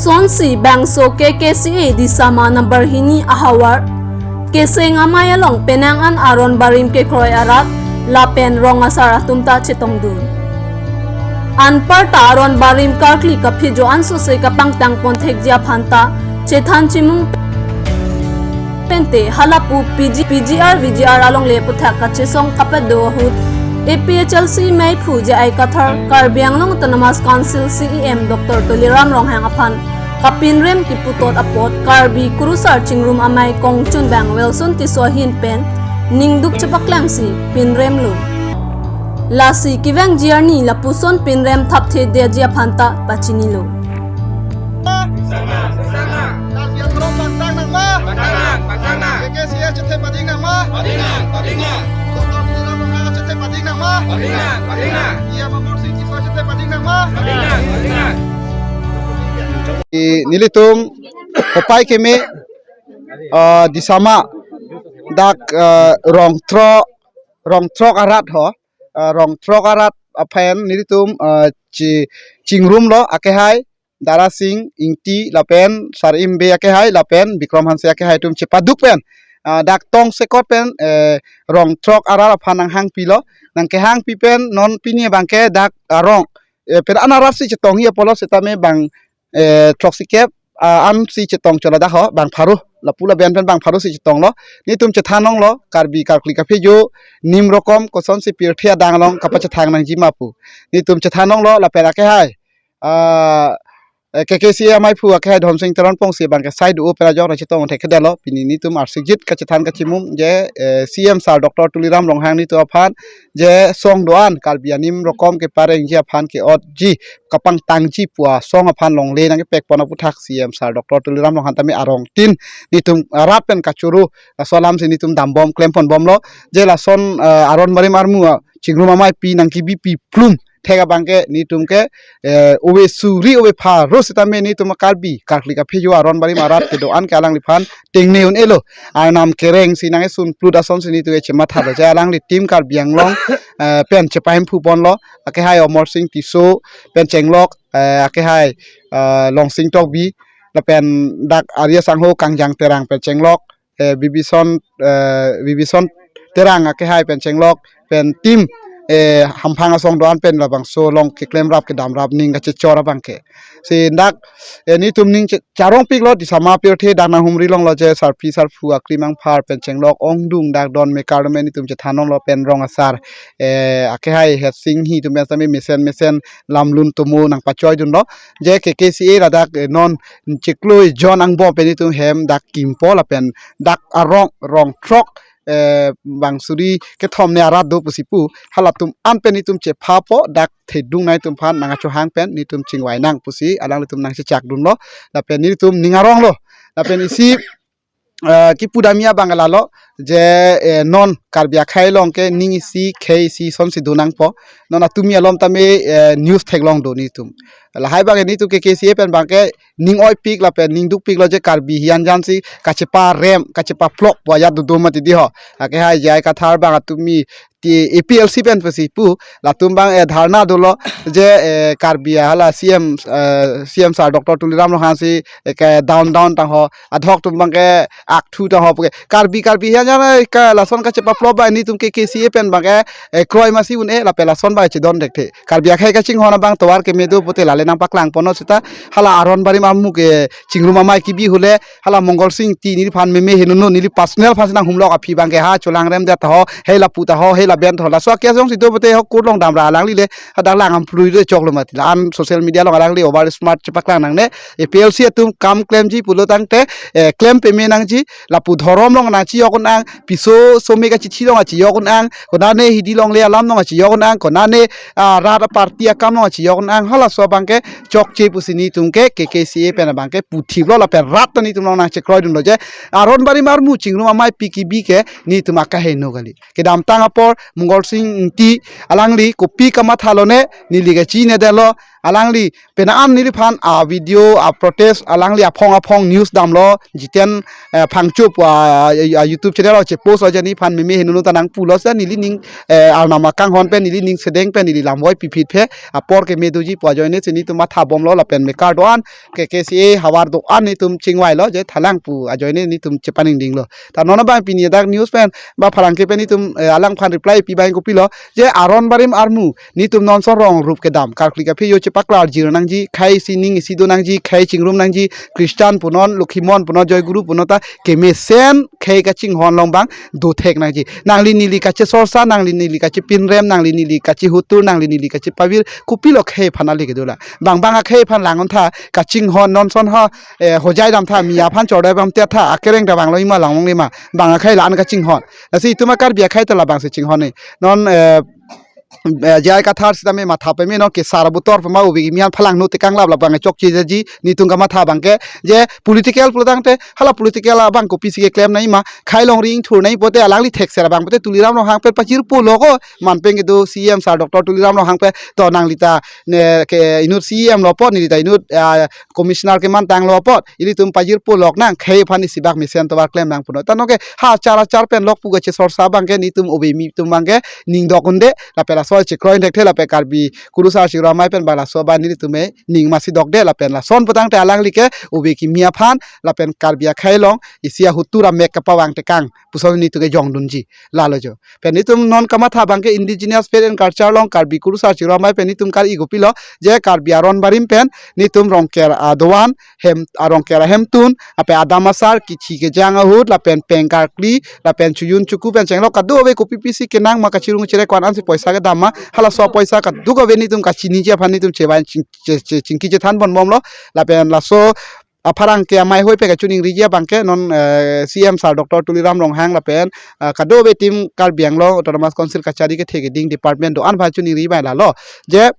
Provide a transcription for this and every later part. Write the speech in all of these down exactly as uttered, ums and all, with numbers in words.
Sonsi bangso K K C A Disama number hini ahavar Keseng Amei along penang an aron barim kekroi arat lapen rong asar atum ta chetongdun. Anparta aron barim karkli kaphejo ansose kapangtang ponthekji aphanta chethan chimung pente halapu P G, P G R V G R alongle aputhak kachesong kapado ahut A P H L C meiphu J I Kathar, Karbi Anglong Autonomous Council C E M Doctor Tuliram Ronghang aphan kapinrem kiputot apot Karbi Kurusar Chingrum Amei kongchunbang Wilson Tisso ahin pen ningduk chepaklangsi pinremlo. Lasi kevangji arni lapuson pinrem thapthedetji aphanta pachinilo. Karbi Anglong pangtang nang ma? Pangtang nang, pangtang nang. K K C A chethe pading nang ma? Pading nang, pading nang. Doctor Tuliram Ronghang chethe pading nang ma? Pading nang, pading nang. Iya Amarsing Tisso chethe pading nang ma? Pading nang, pading nang. I nelitum kopai keme, ah, Disama dak, ah, rong throk, rong throk arat ho, ah, rong throk arat aphan nelitum, ah, chi-, chingrumlo akehai Dara Sing Ingti lapen Sar Imbe akehai lapen Bikrom Hanse akehai atum chepaduk pen, ah, dak tongsekot pen, eh, rong throk arat aphan nanghangpilo, nangkehangpi pen non pini abangke dak arong, eh, pen an arat si chetongji apotlo setame bang, eh, throksikep, ah, an si chetong cholo dak ho bang pharo lapu laben pen bang pharo si chetonglo. Nelitum chethan longlo Karbi karkli kaphejo nim rokom kosonsi pirthe adang along kapachethang nangji ma pu nelitum chethan longlo lapen akehai, ah, eh, K K C A ameiphu akehai Dhonsing Teronpong si abangke sai do-o pen ajok ra chetong thekthedetlo. Pini nelitum arsikjit kachethan kachimung je, eh, C E M sir Doctor Tuliram Ronghang nelitum aphan je song do-an Karbi anim rokom keparengji aphan ke-otji kapangtangji pu asong aphan longle nangkepekpon aputhak C E M sir Doctor Tuliram Ronghang tame arongtin nelitum arat pen kachoro laso alamsi nelitum dambom klemponbomlo. Je lason, eh, aron barim armu, ah, Chingrum Amei pi nangkebipi plum thek abangke nelitum ke, eh, ove suri ove pharo setame nelitum Karbi karkli kaphejo aron barim arat kedo-an ke alangliphan tengne un-elo. Arnam kereng si nangkesun plut asonsi nelitum chemathalo je alangli team Karbi Anglong, eh, pen chepahemphuponlo. Akehai Amarsing Tisso pen chenglok, eh, akehai, eh, Longsing Tokbi lapen dak Arya Sangho Kangjang Terang pen chenglok, eh, Bibison, eh, Bibison Terang akehai pen chenglok pen team, eh, hamphang asong do-an pen labangso along keklemrap kedamrap ning kachechor abangke. Si dak, eh, nelitum ning che-, charongpiklo Disama pirthe dak nanghumri longlo je sarpi sarpo akrim angphar pen chenglok ongdung dak don mekar me nelitum chethan longlo pen rong asar, eh, akehai het sing hi atum pen setame mesen mesen lamlun tomo nangpachoidunlo. Je K K C A ladak, eh, non chiklo jon angbong pen nelitum hem dak kimpo lapen dak arong rong throk, eh, bang suri kethom ne arat do pusi pu halatum an pen nelitum chephapo dak thedung nangtum aphan nangkachohang pen nelitum chingvai nang pusi alanglitum nangchechakdunlo lapen nelitum ning aronglo lapen isi, eh, kipu damji abang lalo je, eh, non Karbi akhei along ke ning isi khei isi sonsi do nangpo. Non atumi alom tame, eh, news theklong do nelitum. Lahai abang nelitum K K C A pen abangke ning oipik lapen ning dukpiklo je Karbi hian jansi kacheparem kachepaplok pu ajat dodo mati di ho. Akehai J I Kathar abang atumi ti A P L C pen pusi pu latum abang, eh, dharna dolo je, eh, Karbi hala C M, eh, C M sir Doctor Tuliram Ronghang si, eh, ke down down tang ho adhok atum abangke akthu tang ho puke Karbi Karbi hian jan, eh, ka lason kachepaplok abang nelitum K K C A pen abangke, eh, kroi masi un-e lapen lason abang chedon thekthe. Karbi akhei kachinghon abang tovar keme do pute lale nangpaklangponlo seta hala aron barim armu ke Chingrum Amei kebi hule hala Mongol Sing Ingti neliphan meme henono neli personal aphan si nanghumlok aphi abangke ha cholangremdet ho, hei lapu ta ho, hei laben ta ho. Laso akejongsi do pute ho court along damra alanglile hadak lang amphlui do choklo mati. La-an social media along alangli over smart chepaklang nangne. A P L C atum kam klemji pulo tangte, eh, klem peme nangji, lapu dhorom along nangchejok un-ang, piso some kachithi along achejok un-ang, konane hidi longle alam along achejok un-ang, konane, ah, rat aparty akam along achejok un-ang, halaso abangke chokche pusi nelitum ke K K C A pen abangke puthiplo lapen rat ta nelitum along nangchekroidunlo je aron barim armu Chingrum Amei pi kebi ke nelitum akaheno kali. Kedamtang apor Mongol Sing Ingti alangli kopi kamathalone neli kachinedetlo, alangli penang an neliphan a video a protest alangli aphong aphong news damlo Jiten, eh, Phangcho pu a, a, a YouTube channel along chepostlo je neliphan meme henono ta nangpulo seta neli ning, eh, arnam akanghon pen neli ning sedeng pen neli lamvoi piphit phe apor keme doji pu ajoine si Netum matha bomlo lapen mekar do-an, K K C A havar do-an netum chingvailo, je thalang pu ajoine netum chepaningdinglo. Ta non abang pini dak news pen ba pherangke pen netum, eh, alangphan reply pi abang kopilo, je aron barim armu netum non sorong rup kedam, karkli kaphi yo chepaklar jir nangji, khei sining isi do nangji, khei chingrum nangji, Christian punon, Lokhimon punon, Joy Guru punon ta kemesen khei kachinghon along abang dothek nangji. Nangli neli kachesorsa, nangli neli kachepinrem, nangli neli kachehutur, nangli neli kachepavir, kopilo khei aphan ale kedo la. Bang bang akhei aphan lang-un tha, kachinghon non son ha, eh, hojai dam tha, mi aphan chordai bam te tha, akereng ta bang lo ima lang-ong lima, bang akhei la-an kachinghon. Lasi itum a Karbi akhei ta labangsi chinghon ni. Non, eh, eh, J I Kathar sitame matha peme non kesar abutor pema ubi kimi aphan phalang no tekang lap labang chokche ji netum kamatha abangke je political pulo tangte hala political abang kopisi keklem nangji ma, khei longri ingthur nangji pote alangli thekser abang pote Tuliram Ronghang pen pachirpo lo ko, man pen kedo C M sir Doctor Tuliram Ronghang pen to nangli ta ne ke inut C M lo apot neli ta inut, ah, commissioner kemantang lo apot ilitum pajirpo lok nang khei aphan isi bak mesen tovar klem nang punon. Ta non ke ha achar achar pen lok pu kachesorsa abangke netum ubi kimi atum abangke ning dok-un de lapen laso chekroi thekthe lapen Karbi Kurusar Sing Rong Amei pen ba laso ba netum e ning masi dokde lapen lason pu tangte alangli ke ubi kimi aphan lapen Karbi akhei along isi ahutur amek kapavang tekang puson netum ke jongdunji lalo jo. Pen netum non kamatha abangke Indigenous Faith and Culture along Karbi Kurusar Sing Rong Amei pen netum kar-i kopilo je Karbi aron barim pen netum Rongker adovan hem, a Rongker ahemtun, lapen adam asar, kichi kejang ahut, lapen peng karkli, lapen chojun choku pen chenglok kadokave kopipisi kenang ma kachirung cherek ko-an ansi poisa kedam ma, halaso poisa kadokave netum kachiniji aphan netum chevan ching-, che-, che-, chingki chethan ponbomlo, lapen laso apherangke amei hoi pen kachiningriji abangke non, eh, C M sir Doctor Tuliram Ronghang lapen, eh, kadokave team Karbi Anglong Autonomous Council kachari kethe keding department do-an aphan chiningri bai lalo. Je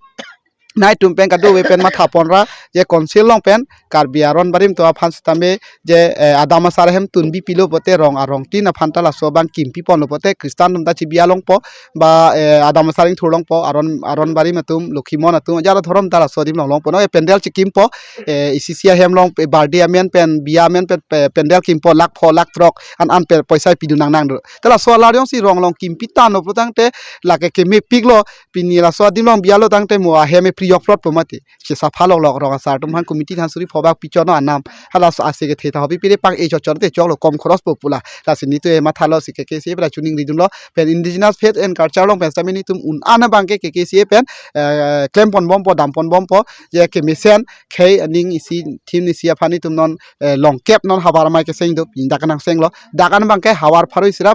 nangtum pen kadokave pen matha ponra je council along pen Karbi aron barim atum aphan sitame je, eh, adam asar ahemtun bipilo pote rong arong tin aphan ta laso abang kimpi ponlo pote Christian atum ta chibia longpo ba, eh, adam asar ingthur longpo, aron, aron barim atum, Lokhimon atum, ajat adhorom ta laso adim along longpo, non, eh, pandal chikimpo, eh, isi isi ahem along, eh, birthday amen pen, biya amen pen, pe-, pandal kimpo, lakh pho, lakh throk, an an pe poisa pidun nangnang do. Ta laso alar jongsi rong along kimpi tanglo pulo tangte lake kemepiklo, pini laso adim along bialo tangte mo ahem e pri yok prot po mati. Chesapha lok lok rong asar atum aphan committee than suri phobak pichon anam. Halaso ase kethe ta hopi pire pang e chochon te choklo kom khoros po pula. Lasi netum e mathalo si K K C A pen chiningridunlo. Pen Indigenous Faith and Culture along pen sitame netum un-an abangke K K C A pen, eh, klem ponbompo, dam ponbompo. Je kemesen khei aning isi thim isi aphan netum non, eh, longkep non havar amei keseng do, pini dak nang senglo. Dak an abangke havar pharo isi ra